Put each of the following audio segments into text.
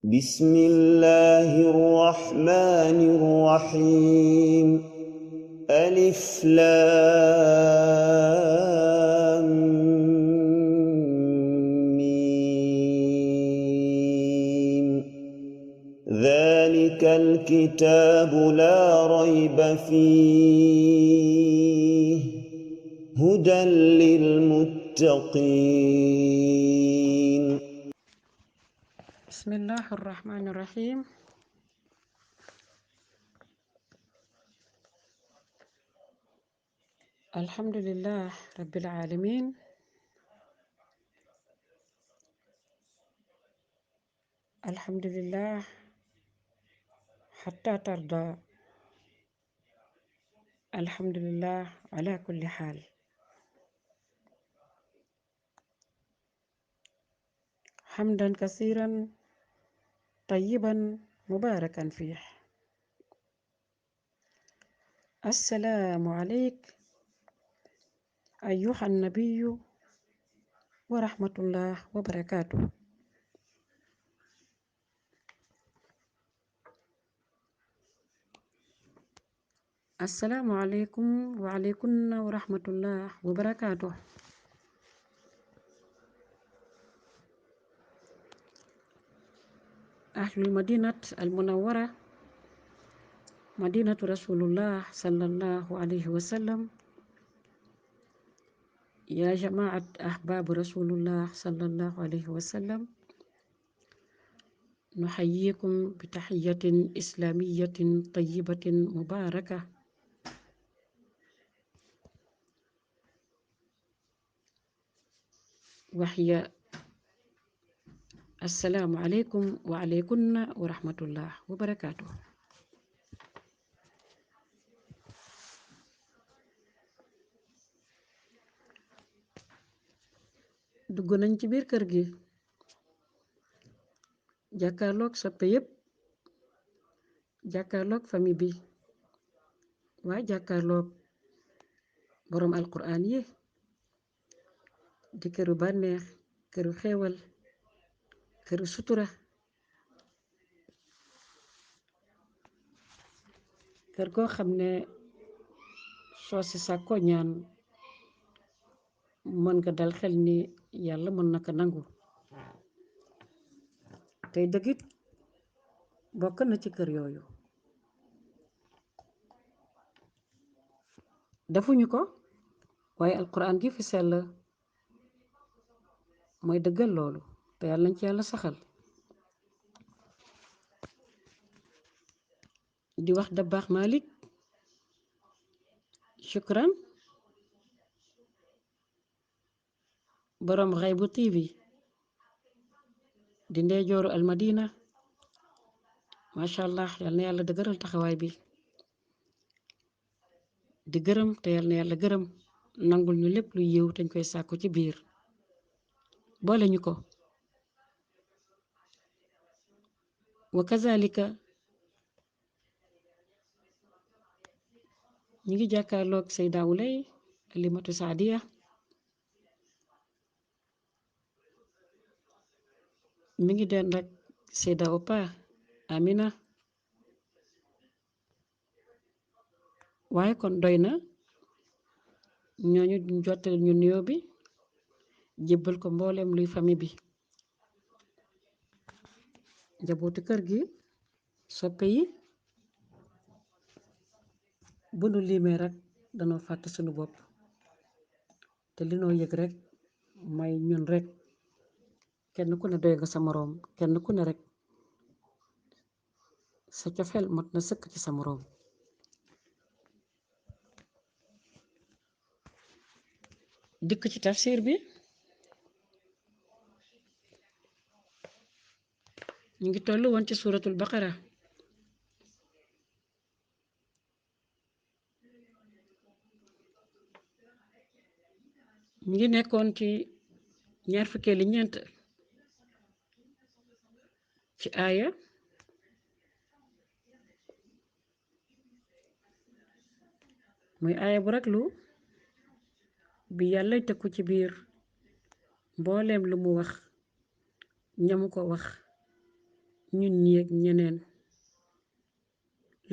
بسم الله الرحمن الرحيم ألف لام ميم ذلك الكتاب لا ريب فيه هدى للمتقين. بسم الله الرحمن الرحيم. الحمد لله رب العالمين، الحمد لله حتى ترضى، الحمد لله على كل حال. حمدا كثيرا طيبا مباركا فيه. السلام عليك أيها النبي ورحمة الله وبركاته. السلام عليكم وعليكم ورحمة الله وبركاته. أهل المدينة المنورة، مدينة رسول الله صلى الله عليه وسلم، يا جماعة أحباب رسول الله صلى الله عليه وسلم، نحييكم بتحية إسلامية طيبة مباركة، وهي السلام عليكم وعليكم ورحمة الله وبركاته. dugg nañ ci biir kër gi jàkkaarloog soppe yépp, jàkkaarloog famille bi, waaye jàkkaarloog boroom alquran yi di këru bànneex, këru xeewal, këru sutura, kër goo xam ne soo si sàkkoo ñaan mën nga dal xel ni yàlla mën na ko nangu. tey dëggit bokk na ci kër yooyu. defuñu ko waaye alquran gi fi sell mooy dëggal loolu, te yàlla nañ ci yàlla saxal. di wax Dabakh Malik shukran, boroom Ghaybu TV di ndeyjooru almadina, macha allah yal na yàlla dëgëral taxawaay bi. di gërëm te yal na yàlla gërëm, nangul ñu lépp lu yiw dañ koy sàkku ci biir, boole ñu ko. wa kazalika ñi ngi jàkkaarloog Sayda Wulay Alimatu Saadiya, mi ngi den rek Sayda Opa Amina, waaye kon doy na ñooñu jottali ñu nuyoo bi, jébbal ko mbooleem luy famille bi, njabootu kër gi, soppe yi. bu nu limee rek danoo fàtte sunu bopp, te li noo yëg rek mooy ñun rek kenn ku ne doy nga sa moroom, kenn ku ne rek sa cofeel mot na sëkk ci sa moroom. dikk ci tafsir bi, ñu ngi toll woon ci suuratul baqara. ñu ngi nekkoon ci ñaar fukkeeli ñeent ci aaya muy aaya bu raglu bi yàlla tëkku ci biir mbooleem lu mu wax ñamu ko wax ñun ñi ak ñeneen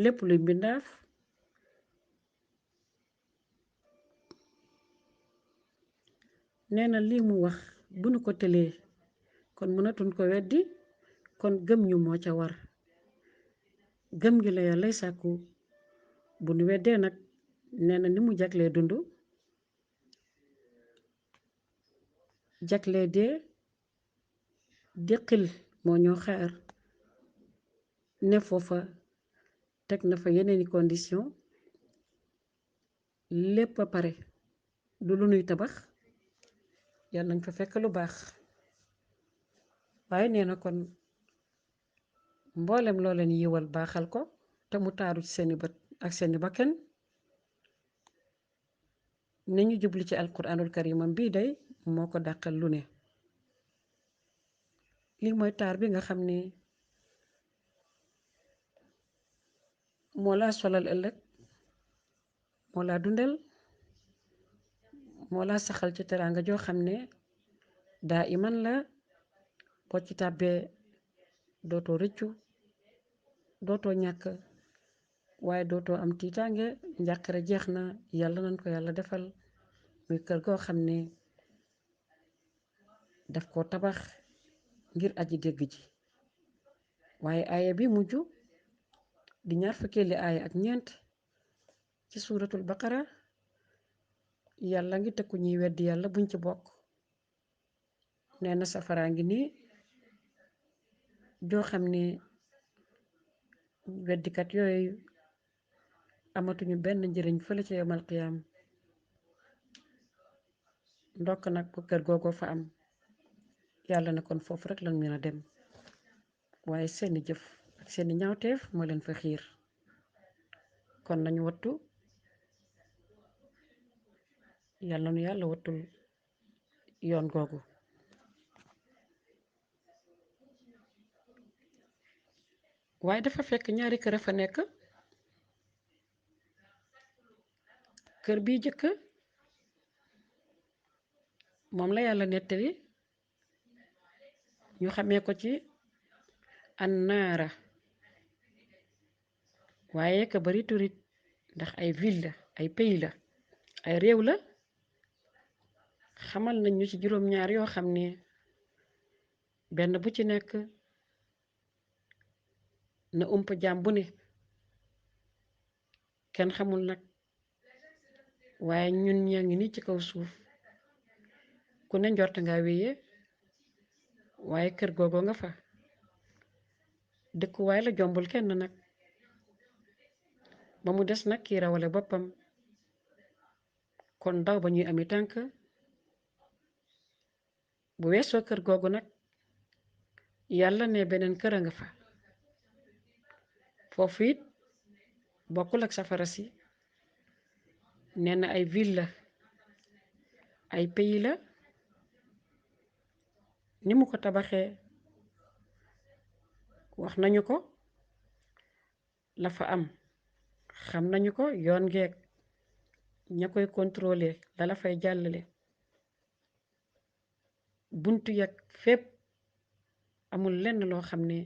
lépp luy mbindaaf nee na lii mu wax bu nu ko tëlee kon mënatuñ ko weddi kon gëm ñu moo ca war gëm gi la yàllay sàkku bu nu weddee nag nee na ni mu jaglee dund jaglee dee déqil moo ñoo xaar ne foofa teg na fa yeneeni condition lépp a pare du lu nuy tabax yàlla nañ fa fekk lu baax waaye nee na kon mboolem loo leen yiwal baaxal ko te mu taaru ci seeni bët ak seeni bakken ne ñu jubli ci alquranul karimam bii day moo ko dàqal lu ne lii mooy taar bi nga xam ne moo laa solal ëllëg moo laa dundal moo laa saxal ci teraanga joo xam ne daa iman la boo ci tàbbee dootoo rëccu dootoo ñàkk waaye dootoo am tiitaange njàqare jeex na yàlla nañ ko yàlla defal muy kër goo xam ne daf koo tabax ngir aji dégg ji waaye aaya bi mujj di ñaar fukkeeli aaya ak ñeent ci suuratul baqara yàlla ngi tëkku ñuy weddi yàlla buñ ci bokk nee na safaraa ngi nii joo xam ne weddikat yooyu amatuñu benn njëriñ fële ca yomal qiyaam ndokk nag bu kër googoo fa am yàlla na kon foofu rek lan mën a dem waaye seeni jëf ak seeni ñaawteef moo leen fa xiir kon nañu wattu yàlla nu yàlla wattul yoon googu waaye dafa fekk ñaari kër a fa nekk kër bi jëkk moom la yàlla nettali ñu xamee ko ci annaara waaye ka bari turit ndax ay ville la ay pays la ay réew la xamal nañ ñu ci juróom-ñaar yoo xam ne benn bu ci nekk na ump jaam bu ne kenn xamul nag waaye ñun ñaa ngi ni ci kaw suuf ku ne njort nga wéyee waaye kër googoo nga fa dëkkuwaay la jombul kenn nag ba mu des nag kii rawale boppam kon daw ba ñuy ami tànk bu weesoo kër googu nag yàlla ne beneen kër a nga fa foofu it bokkul ak safara si nee na ay ville la ay pays la ni mu ko tabaxee wax nañu ko la fa am xam nañu ko yoon geeg ña koy contrôler la fay jàllale buntu yag fépp amul lenn loo xam ne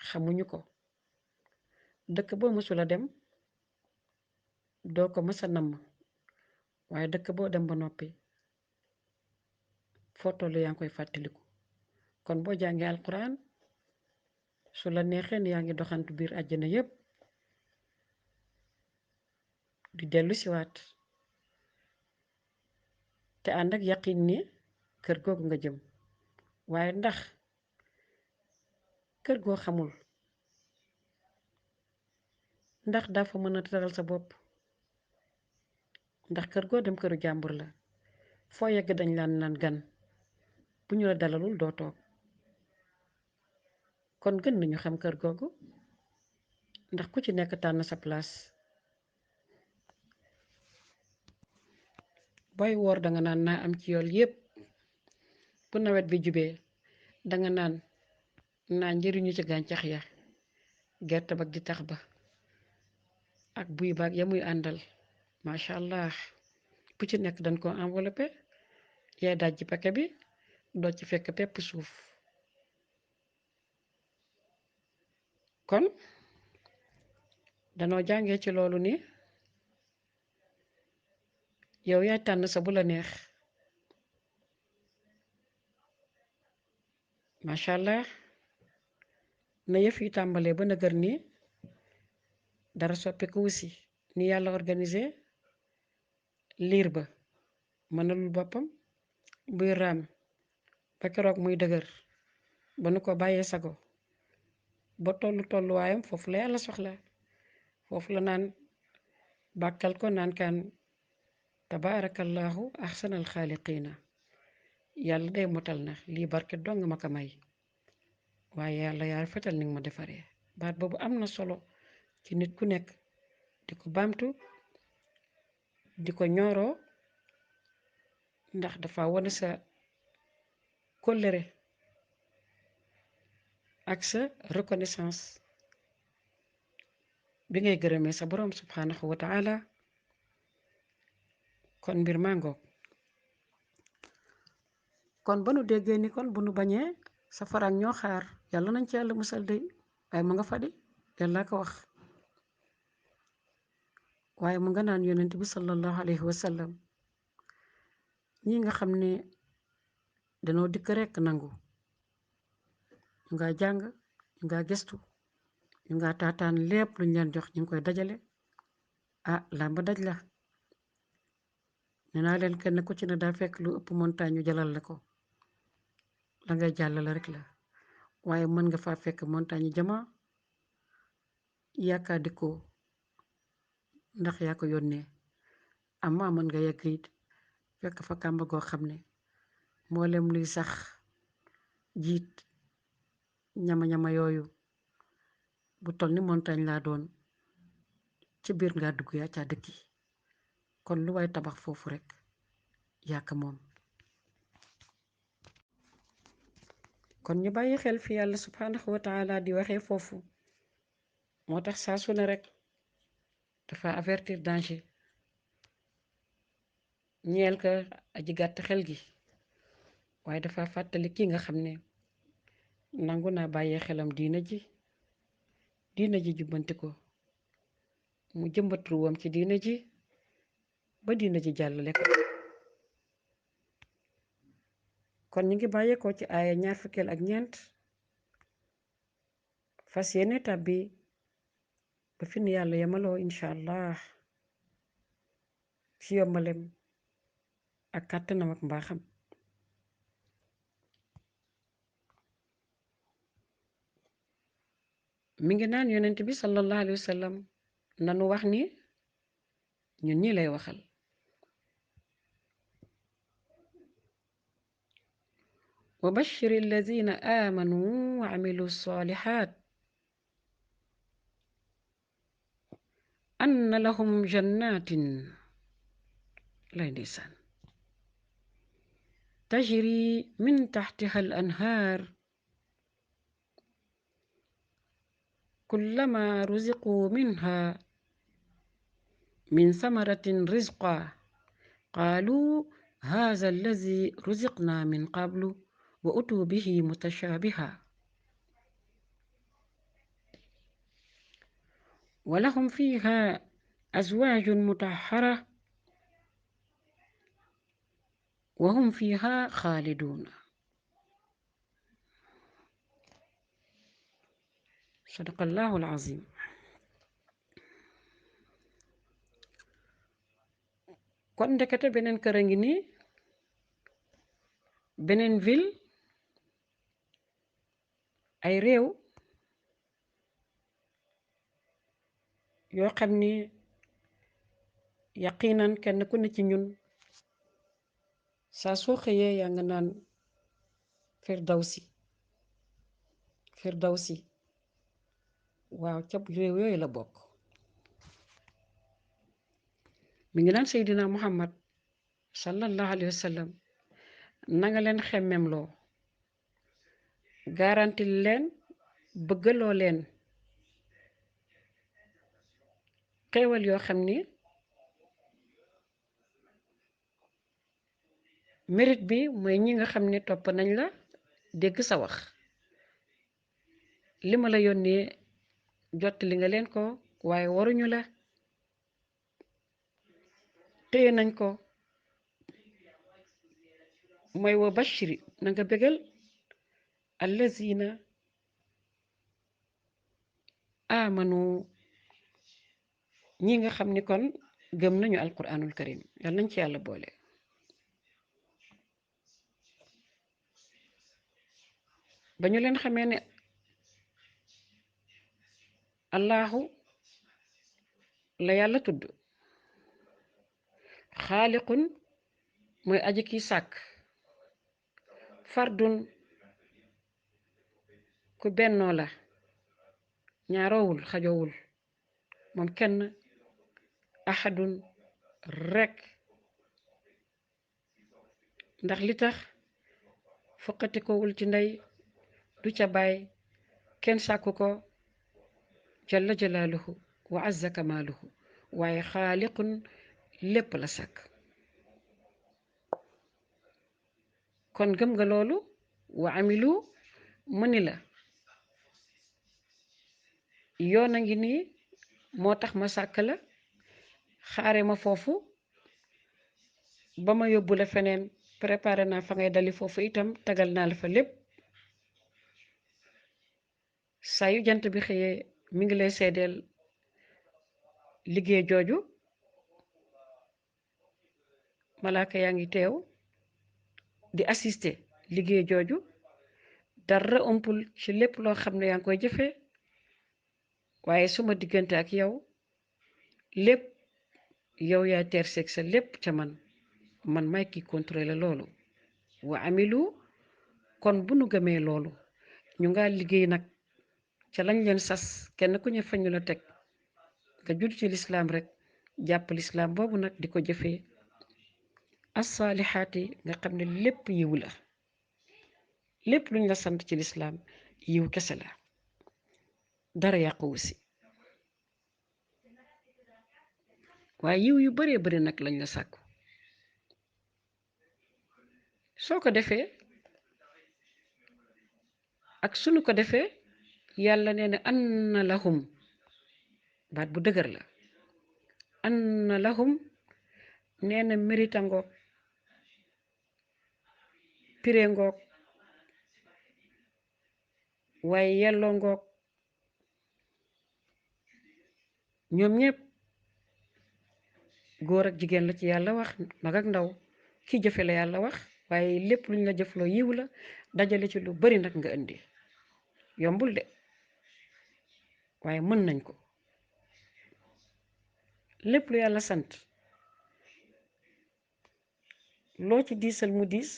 xamuñu ko dëkk boo mësula dem doo ko mësa namm waaye dëkk boo dem ba noppi foo tollu yaa ngi koy fàttaliku kon boo jàngee alquran su la neexee yaa ngi doxantu biir àjjana yépp di dellu siwaat te ànd ak yaqin ni kër googu nga jëm waaye ndax kër goo xamul ndax dafa mën a teral sa bopp ndax kër goo dem këru jàmbur la foo yegg dañ laan naan gan bu ñu la dalalul doo toog kon gën nañu xam kër googu ndax ku ci nekk tànn sa place booy woor danga naan naa am ci yool yépp bu nawet bi jubee danga naan naa njëriñu ci gàncax ya gerte bak di tax ba ak buy baag ya muy àndal macha allah bu ci nekk dañ ko enveloppé yaay dajji paquet bi doo ci fekk pepp suuf kon danoo jàngee ci loolu ni yow yaay tànn sa bu la neex. macha allah na yëf yi tàmbalee ba nëgër ni dara soppiku wusi ni yàlla organisé liir ba mënalul boppam buy raam ba keroog muy dëgër ba nu ko bàyyee sago ba tolluwaayam foofu la yàlla soxla. foofu la naan bàkkal ko naan kaan tabaarakallahu ahsanal xaaliqiina. yàlla day motal na lii barke dong ma ko may waaye yàlla yaa rafetal ni nga ma defaree. baat boobu am na solo ci nit ku nekk di ko baamtu di ko ñooroo ndax dafa wane sa kóllëre ak sa reconnaissance bi ngay gërëmee sa borom subhanahu wa ta'ala. kon mbir mangoog kon ba nu déggee ni kon bu nu bañee safara ak ñoo xaar yàlla nañ ci yàlla musal dey waaye mu nga fa di yàlla ko wax. waaye mu nga naan yonent bi sallallahu alayhi wa sallam ñi nga xam ne danoo dikk rekk nangu ñu nga jàng ñu nga gëstu ñu nga taataan lépp luñ leen jox ñu ngi koy dajale. làmb daj la nee naa leen kenn ku ci ne daa fekk lu ëpp montagne ñu jalal la ko la ngay jàllale rek la waaye mën nga faa fekk montagne jama yaakaar di ko ndax yaa ko yónnee amma mën nga yegg it fekk fa kàmb goo xam ne mboolem luy sax jiit ñama-ñama yooyu bu tol ni montagne laa doon ci biir nga dugg yaa ca dëkki. kon lu waay tabax foofu rek yàq moom. kon ñu bàyyi xel fi yàlla subhanahu wa ta'ala di waxee foofu moo tax saa su ne rek dafa avertir danger ñeel ka aji gàtt xel gi waaye dafa fàttali ki nga xam ne nangu naa bàyyee xelam diina ji jubbanti ko mu jëmbat ruwam ci diina ji ba diina ji jàllale ko. kon ñu ngi bàyyeekoo ci aaya 24 fas yéene tàbbi ba fi nu yàlla yamaloo incha allah ci yombalem ak kàttanam ak mbaaxam. mi ngi naan yonent bi sallallahu alayhi wa sallam nanu wax ni ñun ñi lay waxal. wa bashiri alladina amanu wa amilu salihat anna lahum jannatin lay ndeysaan tajri min taxtiha al anhaar kullama ruziqu minha min samaratin rizqa qaalu haza allazi ruziqna min qablu wa utuu bihi mutashabiha wa lahum fiha azwaajun mutahhara wa hum fiha xaaliduuna. sadaqallahu alazim. kon ndekete beneen kër a ngi nii beneen ville ay réew yoo xam ni yaqinan kenn ku ne ci ñun saa soo xëyee yaa nga naan firdawsi waaw ca réew yooyu la bokk. mi ngi naan Seydina Muhammad sallallahu alayhi wa sallam nanga leen xemmemloo garanti leen bëggaloo leen xéewal yoo xam ni mérite bi mooy ñi nga xam ne topp nañ la dégg sa wax li ma la yónnee jottali nga leen ko waaye waruñu la, téye nañ ko. mooy wa bashiri na nga bégal allazina amanu ñi nga xam ni kon gëm nañu alquranul karim, yal nañ ci yàlla boole. ba ñu leen xamee ne allahu la yàlla tudd, xaaliqun mooy aji kiy sàkk, fardun ku bennoo la, ñaaroowul xajoowul moom kenn, ahadun rekk. ndax li tax foqati kowul ci ndey du ca baay, kenn sàkku ko, jalla jalaaluhu wa azza kamaaluhu, waaye xaaliqun lépp la sàkk. kon gëm nga loolu. wa amilu mu ni la yoon a ngi nii moo tax ma sàkk la, xaare ma foofu ba ma yóbbu la feneen, préparé naa fa ngay dali foofu itam, tagal naa la fa lépp. saa yu jant bi xëyee mi ngi lay seedeel liggéey jooju, malaaka yaa ngi teew di assister liggéey jooju, dara ëmpul ci lépp loo xam ne yaa ngi koy jëfee. waaye suma diggante ak yow lépp yow yaa teer seeg sa lépp ca man may ki contrôler loolu. wa amilu kon bu nu gëmee loolu, ñu nga liggéey nag ca lañ leen sas, kenn ku ñu fañu la teg nga judd ci lislaam rek, jàpp lislaam boobu nag di ko jëfee. as-saalihaati nga xam ne lépp yiw la, lépp luñ la sant ci lislaam yiw kese la, dara yàquwu si. waaye yiw yu baree bari nag lañ la sàkku. soo ko defee ak sunu ko defee, yàlla nee na anna lahum, baat bu dëgër la, anna lahum nee na mérita ngoog, pire ngoog, waaye yelloo ngoog. ñoom ñëpp góor ak jigéen la ci yàlla wax, mag ak ndaw, ki jëfe la yàlla wax, waaye lépp luñ la jëfloo yiw la, dajale ci lu bari nag nga indi. yombul de waaye mën nañ ko. lépp lu yàlla sant loo ci diisal mu diis,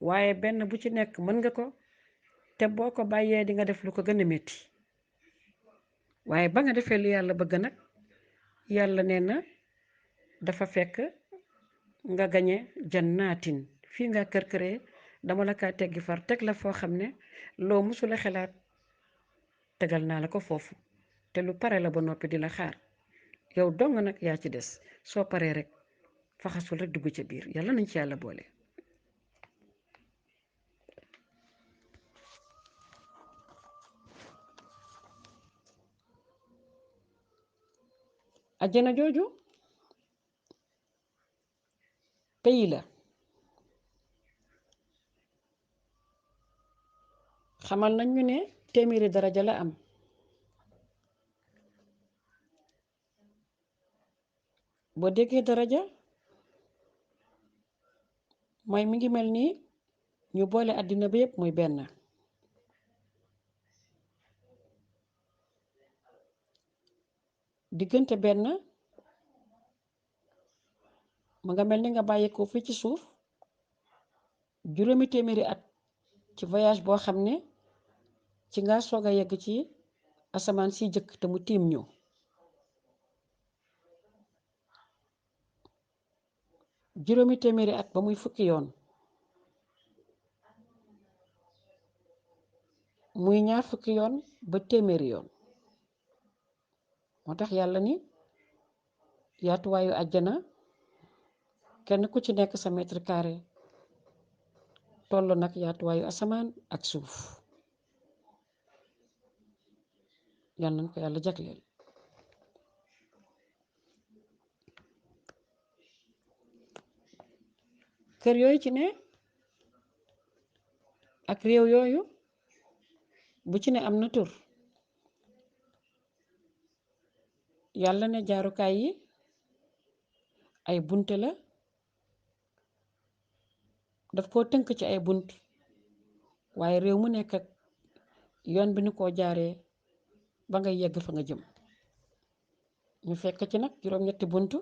waaye benn bu ci nekk mën nga ko, te boo ko bàyyee di nga def lu ko gën a metti. waaye ba nga defee lu yàlla bëgg nag, yàlla nee na dafa fekk nga gañe jannaatin, fii nga kër-këree dama la kaa teggi far teg la foo xam ne loo musula xelaat, tegal naa la ko foofu, te lu pare la ba noppi di la xaar. yow dong nag yaa ci des, soo paree rek faxasul rek dugg ca biir. yàlla nañ ci yàlla boole. ajjana jooju pays la, xamal nañ ñu ne téeméeri daraja la am. boo déggee daraja mooy mi ngi mel nii ñu boole àddina bi yépp muy benn. diggante benn mu nga mel ni nga bàyyi ko fii ci suuf juróomi téeméeri at ci voyage boo xam ne ci nga soog a yegg ci asamaan si jëkk te mu tiim ñu. juróomi téeméeri at ba muy fukki yoon, muy ñaar fukki yoon ba téeméeri yoon. moo tax yàlla ni yaatuwaayu àjjana kenn ku ci nekk sa mètre carré toll nag yaatuwaayu asamaan ak suuf. yal nañ ko yàlla jagleel. kër yooyu ci ne ak réew yooyu bu ci ne am na tur. yàlla ne jaarukaay yi ay bunte la, daf koo tënk ci ay bunt, waaye réew mu nekk ak yoon bi ni koo jaaree ba nga yegg fa nga jëm. ñu fekk ci nag juróom-ñetti bunt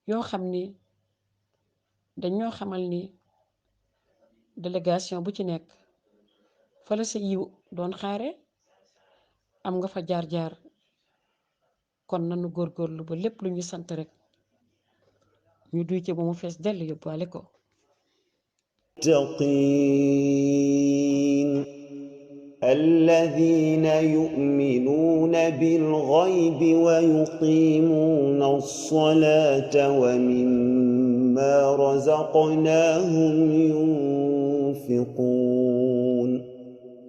yoo xam ni dañoo xamal ni délégation bu ci nekk fa la sa yiw doon xaare, am nga fa jaar-jaar. kon nanu góorgóorlu ba lépp lu ñu sant rek ñu duy ci ba mu fees dell yóbbaale ko. المتقين الذين يؤمنون بالغيب ويقيمون الصلاة ومما رزقناهم ينفقون